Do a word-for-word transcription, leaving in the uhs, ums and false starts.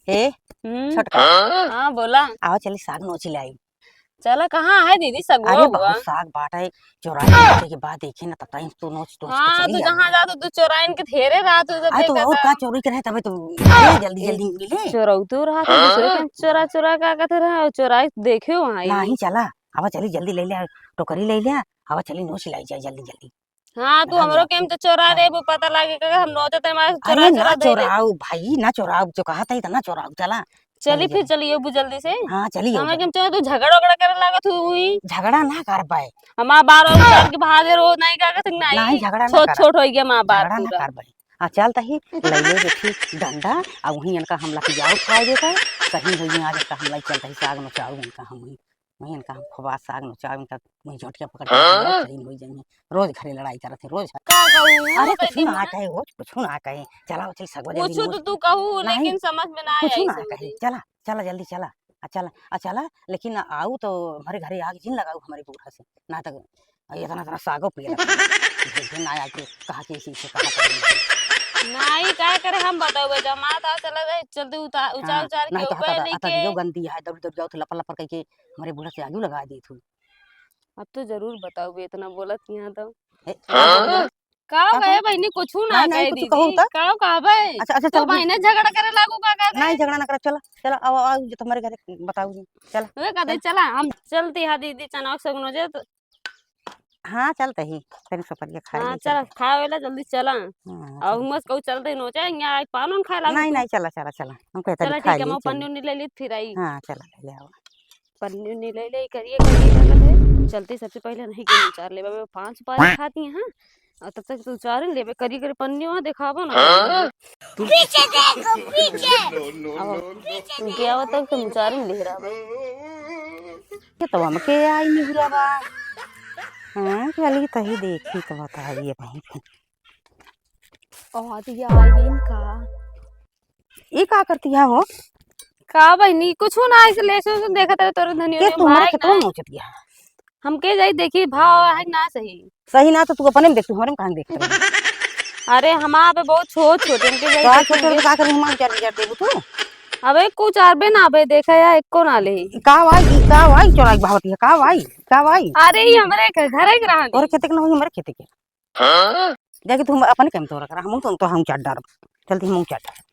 ए, हम्म। छोटका। हाँ, बोला। आवा चली साग नोच लाई। चला, कहाँ है दीदी सगुआ अरे, हुआ? बहुत साग बाटे, चोराई के बाद देखे ना, तब तक तू नोच, नोच के हाँ, चली तू आई। जहाँ जात हो, तू चोराइन के धेरे रहत हो, जब अरे, तो देखा और था। का चोरी करे, तबे तो जल्दी, जल्दी मिले। चोरऊ तू रहत हो, दूसरे के चोरा, चोरा का कहते रहा, चोराई देखे वहाँ ही। नहीं, चला, आवा चली, जल्दी ले ले, टोकरी ले ले, आवा चली, नोच लाई जाए जल्दी, जल्दी। हाँ, तू हाँ, हमरो के हम तो चोरा हाँ। देबू, पता लागे का हम नोचत है, हमारे अरे चोरा, ना चोरा दे दे। चोराऊ भाई, ना चोराऊ, जो कहा था इतना चोराऊ, चला, चली चली फिर, फिर। चलिए बू जल्दी से। हाँ, चलिए हमें जल्दी। के हम चोर, तू झगड़ा वगड़ा करे लागत हुई। झगड़ा ना कर पाए। हमार बार बार उतार के भागे रोज, नहीं का कहते नहीं। नहीं, झगड़ा ना छोट कर। छोट हो गया हमार बार झगड़ा ना पूरा। कर पाए। आ, चल तही, ले ले बेटी डंडा, आ वहीं इनका हमला की जाओ खाए देता, सही हो गया, आज इनका हमला चलता ही साग नोचाऊ इनका हम वहीं। वहीं इनका हम खूब साग नोचाओ, इनका वहीं झोंटिया पकड़ के हाँ? खड़ी हो जाएंगे। रोज घरे लड़ाई करत है, रोज। का कहू? अरे, कुछ ना कहे हो, कुछ ना कहे। चला, चल, सगवा जल्दी कुछ तो नोच। तू कहू, नहीं, लेकिन समझ में ना कुछ आई ना समझ कहे। में। चला, चला, जल्दी चला। आ चला, आ चला, लेकिन आऊ तो हमारे घरे आग जिन लगाऊ हमारे बूढ़ा से। ना तो इतना, इतना सागो पिए लगता है। ना आके कहा कि इसी से कहा था। नहीं, का करे हम बताओ, जमात आ चला जाए, जल्दी उता-, उचार, हाँ, उचार के नहीं तो ऊपर हटा, हटा लेके। दियो गंदी है, दौड़, दौड़ जाओ तो लपर, लपर करके हमारे बूढ़ा से आगू लगा दी तू। अब तो जरूर बताओ, इतना बोलत यहाँ तो। ए, का बोलत? का का कहे कहू? बहिनी, कुछू ना नहीं, नहीं, कहे कुछ दीदी। कहू त? का कहबे? अच्छा, अच्छा, तू चल, बहिने झगड़ा करे लागू का कहते? नहीं, झगड़ा ना कर, चला, चला, आओ, आओ, जो तुम्हारे घरे बताओ जी, चला, वे कहते, चल। चला, हम चलती है दीदी, चना के सगनो जे तो। हाँ, चलते ही, तनी सुपरिया खा हाँ, ली, चला, चलते। खावे ला जल्दी चला। हाँ, और चलते। हुआं से कहू चलते ही नोचे, यहाँ आई पान उन खाए लागू नहीं, तू। नहीं, चला, चला, चला, हम कहते चला, खा ठीक है, ली, मैं चली। पन्नी उन्नी ले ली, फिर आई। हाँ, चला, ले ले, आओ। पन्नी उन्नी ले ले, करिए, करिए, लगत है। चलती सबसे पहिले नहीं के उचार लेबे, मैं पान सुपारी खाती हैं, हाँ? और तब तक तू उचार लेबे, करिए, करिए, पन्नी वहाँ देखाबो ना। हाँ? पीछे देखो, पीछे। अब पीछे तुमके देखो, आवत तक तुम उचार ले रहा। ये तो हमके आई निहुरा बा। हाँ, चली तही देखी तो बताइए भाई। और ये आई इनका। ई का करती है हो? का बहिनी, कुछ ना, ऐसे लेसु से देखत रहे तोरे धनिया के ने तू हमारे भाई खेतवा ना। नोचत गया। हमके जाई देखी भाव है ना सही। सही ना तो तू अपने में देख, तू हमारे में कहाँ देख रही? अरे हमार पे बहुत छोट छोट, हमके जाई का देखी छोट छोट दे। का करी, हमार उचार उचार देबू तू? अबे कुछ आरबे ना, अबे देखा या एको ना ले। का वाई, का वाई चोराई बहावती है, का वाई, का वाई? अरे ये हमरे के घरे के रहा और दे। खेते के ना होई, हमारे खेते के। हाँ? जाके तू अपने काम तोरा करा, हम तो, तो हम उचार डारब। चलती हम उचार डारब।